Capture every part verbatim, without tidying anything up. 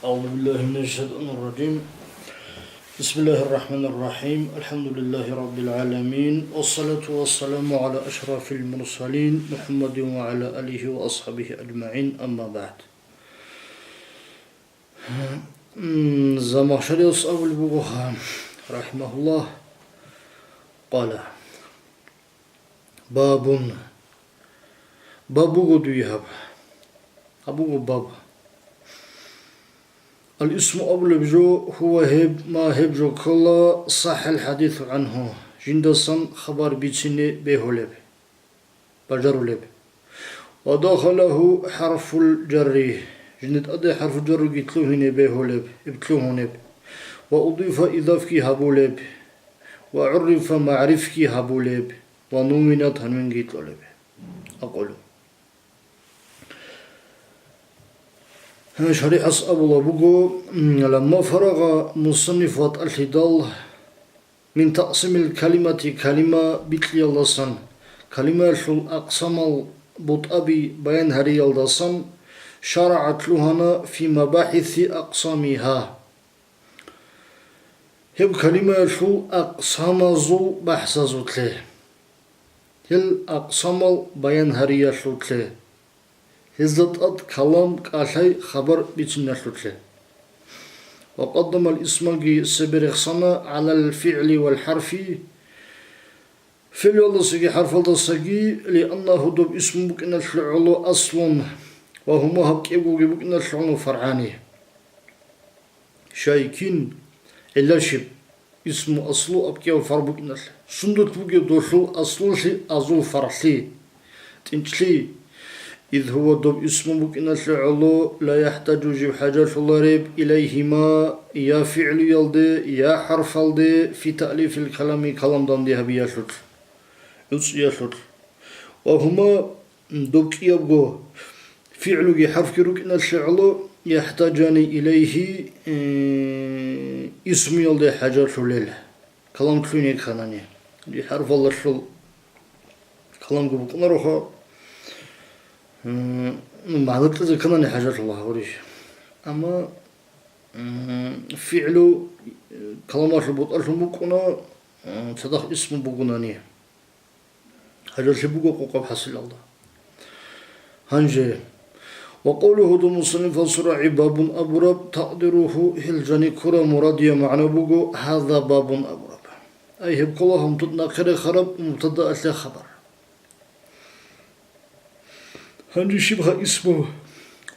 أعوذ بالله من الشيطان الرجيم. بسم الله الرحمن الرحيم. الحمد لله رب العالمين. والصلاة والسلام على أشرف المرسلين محمد وعلى آله وأصحابه أجمعين. أما بعد. М, Замахшарияс абулеб буго, рахимахуллагь, къала: Бабун. Баб буго дуе гьаб. Гьаб буго баб. Ал-исму абулеб жо, гьува гьеб, ма гьеб жо ккола, сахӀал хӀадису гӀанхӀу, жиндасан хабар бицине бегьулеб, бажарулеб. Ва дахалагьу хӀарфул жарри, жинда тӀаде хӀарфу жарруги лъугьине бегьулеб, иб лъугьунеб. Ва удифа, идафги гьабулеб. Ва гӀуррифа, магӀрифги гьабулеб. Ва нувина, танвинги кьолеб. Акъулу. Гьанже шаригӀас абулеб буго, м, ламма фарагъа мусанниф ватӀалъидал мин такъсимил калимати, калима бикьиялдасан, калимаялъул акъсамал бутӀаби баян гьариялдасан, шарагӀа, лъугьана фи мабахӀиси акъсамигьа. Гьеб калимаялъул акъсамазул бахӀсазулъе, гьел акъсамал баян гьариялъулъе, гьезда тӀад калам кӀалъай хабар бициналъулъе. Ва къаддамал исмаги цебе рехсана гӀалал фигӀли вал хӀарфи, фигӀлалдасаги хӀарфалдасаги, лианнагьу, доб исму букӀиналъе гӀоло аслун, ва гьума, гьаб кӀиябгоги букӀиналъе гӀоло фаргӀани. Щай, кин, гӀилла щиб, исму аслу, аб кӀияб фаргӀ букӀиналъе? Сундулъ бугеб долъул аслулъи, азул фаргӀлъи, тӀинчӀлъи? Ид гьува, доб исму букӀиналъе гӀоло, ла яхӀтаджу, жиб хӀажалъулареб, илайгьима, я фигӀлуялде, я хӀарфалде, фи таълифил калами, калам данде гьабиялъулъ, гӀуцӀиялъулъ. Ва гьума, доб кӀиябго фигӀлуги хӀарфги рукӀиналъе гӀоло, яхӀтаджани илайгьи, э, исмуялде хӀажалъулел. Калам лъугьине кканани, хӀарфалдалъул каламго букӀунароха, м, ну, магӀна кьезе кканани хӀажалъула гьабурищ. Амма, м, фигӀлу, э, каламалъул бутӀалъун букӀуна, м, цадахъ исму бугунани. ХӀажалъи буго къокъаб хӀасилалда. Гьанже, ва къавлугьу, доб мусаннифал сурагӀи бабун абураб, такъдиругьу, гьел жани ккураб мурадияб магӀна буго, гьаза бабун абураб. Ай, гьеб ккола гьанже нахъе рехараб мубтадаялъе хабар. Гьанже щибха исму?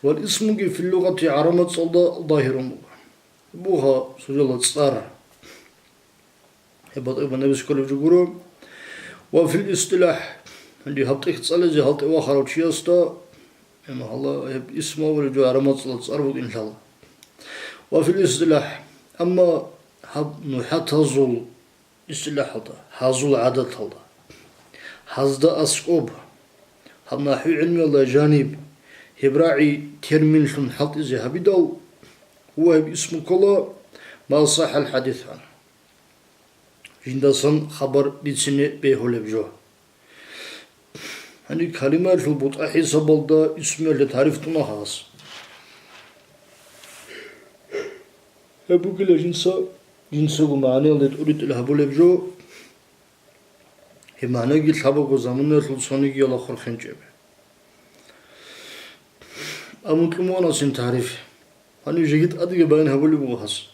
Вал исмуги фил лугъати гӀараб мацӀалда загьирун буго. Буго, сужала цӀар. Гьеб батӀи-, батӀияб набис кколеб жо гуро. Ва фил истилахӀ, гьанже гьаб тӀехь цӀализе гьалтӀи вахарав чиясда, гьеб гьала гьеб исму абулеб жо гӀараб мацӀалда цӀар букӀин лъала. Ва фил истилахӀ, амма гьаб нухӀатазул истилахӀалда, гьазул гӀадаталда, гьазда аскӀоб, гьаб нахӀви гӀилмуялда жаниб гьеб рагӀи терминлъун хӀалтӀизе гьабидал, гьува гьеб исму ккола ма сахӀал хӀадис гӀан. Жиндасан хабар бицине бегьулеб жо. Гьаниб калимаялъул бутӀа хӀисабалда исмуялъе тариф тӀуна гьас. Гьеб бугила жинца, жинцаго магӀнаялде тӀуритӀил гьабулеб жо, гьеб магӀнаги лъабабго заманаялъул цонигияла хурхинчӀеб. Амма кьумуанасин тариф. Гьанив жеги тӀадеги баян гьабулеб буго гьас.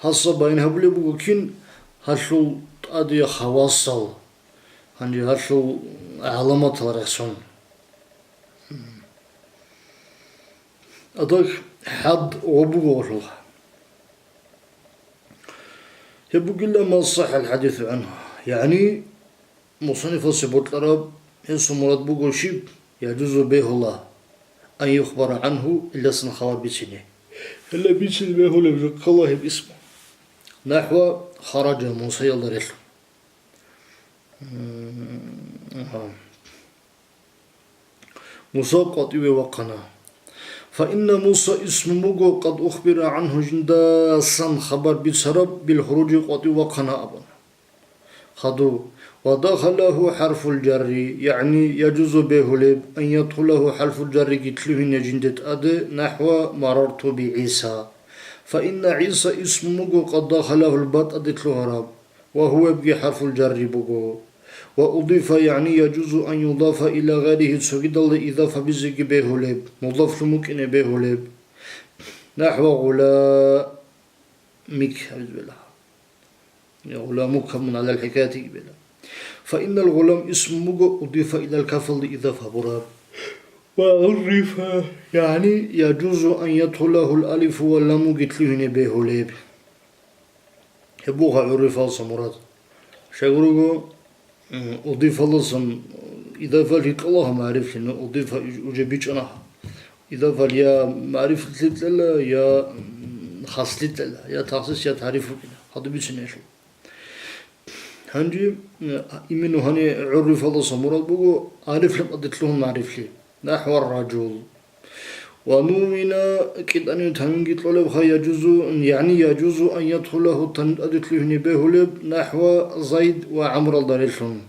Гьасда баян гьабулеб буго кин гьалъул тӀаде хавасал, гьанже гьалъул гӀаламатал рехсон. Адак хӀад гъо буго гьалъул. Гьеб бугила ма сахӀал хӀадису гӀанху, ягӀни мусаннифасе бокьараб гьесул мурад буго щиб, яжузу бегьула, ан юхбара гӀанху, илдасан хабар бицине. Гьеле бицин бегьулеб жо ккола гьеб исму. НахӀва хараджа Мусаялда релълъун. М, агьа. Муса къватӀиве вахъана. Фа инна Муса исму буго къад ухбира гӀанху, жиндасан хабар бицараб, бил хуружи къватӀив вахъана абун. Хадув. Ва дахалагьу хӀарфул жарри, ягӀни яжузу бегьулеб, ан ядхулагьу хӀарфул жарриги лъугьине жинде тӀаде, нахӀва марарту би ГӀиса. فإن عيسى اسم буго قد دخله الباء тӀаде лъугьараб, وهو бги حرف الجر буго. وأضيف يعني يجوز أن يضاف إلى غيره цогидалда идафа бизеги бегьулеб, мудафлъун букӀине бегьулеб. نحو غلامك, гьабиз бела. غلامك абун гӀалал хӀикаятиги бела. فإن الغلام اسم буго أضيف إلى الكاف-алде идафа гьабураб. وعرف يعني يجوز أن يدخله الألف واللام-уги лъугьине бегьулеб. Гьеб буго гӀуррифалдаса мурад. Щайгурелъул, м, أضيف-алдасан идафалъи кьола гьаб магӀрифлъи, но أضيف уже бичӀчӀана. Идафалъи я магӀрифлъи кьела, я, м, хаслъи кьела, я тахсис, я тагӀриф букӀина. Гьадуб бицинелъул. Гьанже, э, именно гьаниб гӀуррифалдаса мурад буго алифлъун тӀаде лъугьун магӀрифлъи, نحو الرجل. ونون, кӀитӀани танвинги кьолебха, يجوز, يعني يجوز أن يدخله, танвин тӀаде лъугьине бегьулеб, نحو زيد ва ГӀамралда релълъун.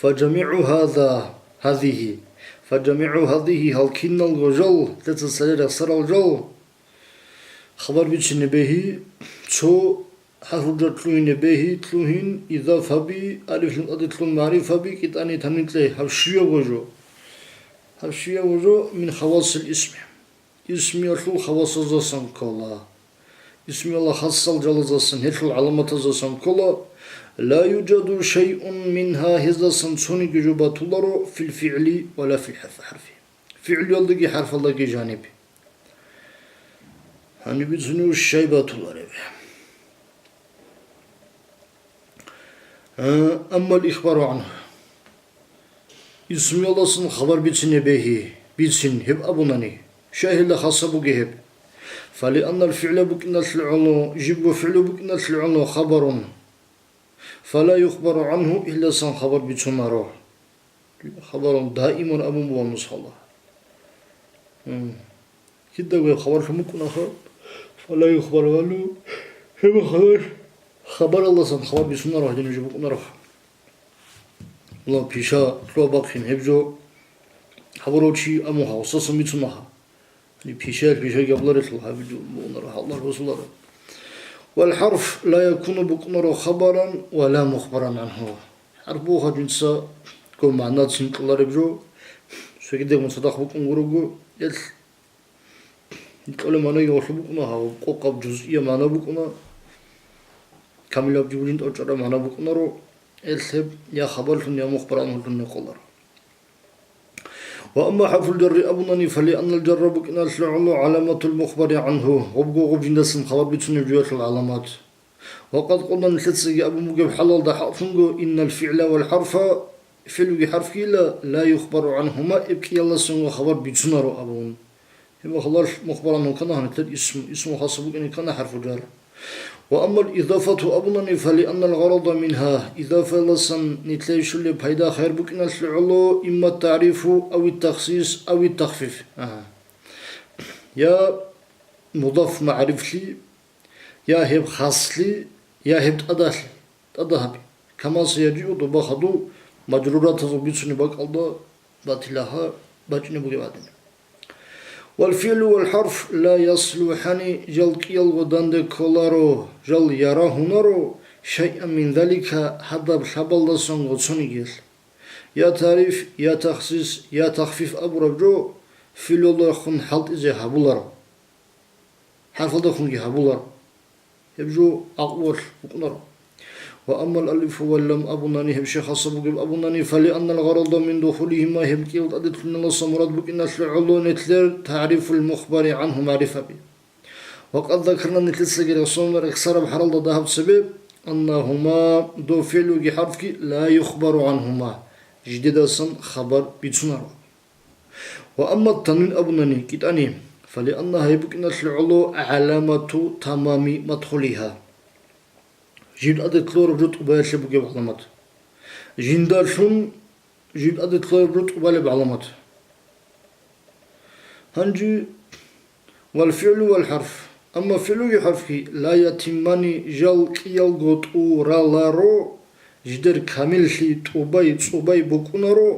فجميع هذا, هذه, فجميع هذه, гьал киналго жал, лъеца цӀаларал рехсарал жал, хабар бицине бегьи, цо хӀарфул-жарр лъугьине бегьи, лъугьин, идафаби, алифлъун тӀаде лъугьун магӀрифаби, кӀитӀани танвин кьей, гьаб щибаб жо? Гьаб щибаб жо من خواص الاسم. Исмиялъул хавасаздасан ккола. Исмиялъул хасал жалаздасан, гьелъул гӀаламатаздасан ккола. لا يوجد شيء منها, гьездасан цониги жо батуларо, في الفعل ولا في الحرف, хӀарфи. ФигӀлуялдаги хӀарфалдаги жаниб. Гьаниб бицунев щай батуларев? А, أما الإخبار عنه. Исмиялдасан хабар бицине бегьи, бицин, гьеб абунани, щай гьелда хасаб бугеб гьеб? فلأن الفعل букӀиналъул гӀоло, жибго фигӀлу букӀиналъул гӀоло خبر. فلا يخبر عنه, гьелдасан хабар бицунаро. Хабарун даиман абун буго нусхала. М. Кидаго хабарлъун букӀунаха, فلا يخبر عنه, гьеб хабар, хабаралдасан хабар бицунаро гьадин жо букӀунаро. Ла пиша лъугьа-бахъин гьеб жо хабурав чи абун гьавсасан бицунаха. Гьаниб пишаялъ пиша гьабуларелъул гьабиду мугънаро гьалар росуларо. والحرف لا يكون, букӀунаро خبرا ولا مخبرا عنه. ХӀарф буго жинца гьеб магӀнацин кьолареб жо, цогидаб мун цадахъ букӀун гурого, гьелъ кьолеб магӀнаги гьелъул букӀуна, гьав къокъаб жузъияб магӀна букӀуна, камилаб жиб жинда чӀараб магӀна букӀунаро, гьелъ гьеб я хабарлъун, я мухбараллъун гьелъул гьекъоларо. وأما حرف الجر абунани, فلأن الجر букӀиналъул гӀоло علامة المخبر عنه, гъубго гъуб жиндасан хабар бицунеб жоялъул гӀаламат. وقد قلنا, нилъецаги абун бугеб хӀалалда хӀакълъунго, إن الفعل والحرف, фигӀлуги хӀарфгила, لا يخبر عنهما, гьеб кӀиялдасанго хабар бицунаро абун. Гьеб хабар мухбараллъун ккана гьаниб исм, исмул хасаб букӀине ккана хӀарфул-жарр. وأما الإضافة абунани, فلأن الغرض منها, идафаялдасан нилъее щолеб пайда-хайр букӀиналъул гӀоло, إما التعريف أو التخصيص أو التخفيف. Агьа. Я мудаф магӀрифлъи, я гьеб хаслъи, я гьеб тӀадалъи, тӀада гьаби. كما سيجيء, доба хадуб мажруратазул бицунеб бакӀалда батила гьа бачӀине бугеб гӀадин. والفعل والحرف لا يصلحان, жал кӀиялго данде кколаро, жал ярагьунаро, شيئا من ذلك, гьадаб лъабалдасанго цонигиялъ. Я тариф, я тахсис, я тахфиф абураб жо фигӀлалдехун хӀалтӀизе гьабуларо. ХӀарфалдехунги гьабуларо. Гьеб жо гӀакълуялъ букӀунаро. وأما الألف واللام абунани, гьеб щай хасаб бугеб абунани, فلأن الغرض من دخولهما, гьеб кӀиялда тӀаделъуналдаса мурад букӀиналъул гӀоло нилъер تعريف المخبر عنه, магӀрифаби. وقد ذكرنا, нилъецаги рехсолеб рехсараб хӀалалда дагьаб цебе, أنهما, дов фигӀлуги хӀарфги, لا يخبر عنهما, жидедасан хабар бицунаро. وأما التنوين абунани, кӀитӀани, فلأنها, гьеб букӀиналъул гӀоло علامة تمام مدخولها, жиб тӀаде кколареб жо тӀубаялъе бугеб гӀаламат. Жиндалъун жиб тӀаде кколареб жо тӀубалеб гӀаламат. Гьанже, والفعل والحرف, амма фигӀлуги хӀарфги, لا يتمان, жал кӀиялго тӀураларо, жидер камиллъи тӀубай-цӀубай букӀунаро,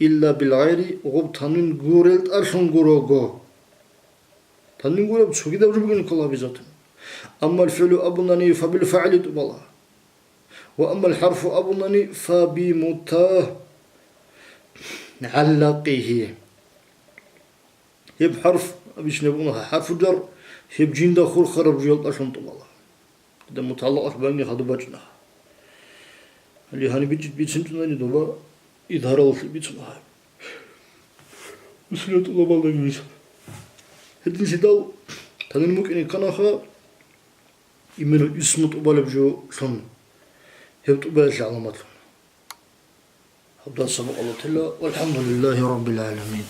إلا بالغير, гъуб танвин гурел тӀалъун гурого. Гьанин гуреб цогидаб жо бугин ккола обязательно. Амма аль-фигӀлу абунани фабилфагӀили тӀубала. Ва амма аль-хӀарфу абунани фабимутагӀаллакъигьи. Гьеб хӀарф, обычно бугун хӀарфу-жар, гьеб жинда хурхараб жоялдалъун тӀубала. Дида мутагӀаллакъалъ багьни хадуб бачӀуна. Гьале гьаниб бичӀчӀи бицинчӀунани доба изгьаралъе бицун гьаб. Муслим тӀубалдаги бицун. Гьединлъидал танил мукӀине кканаха, именно исму тӀубалеб жо лъун, гьеб тӀубаялъе гӀаламатлъун. Гьаб дарс сабукъ алатила, валхӀамдулиллагьи раббил гӀаламин.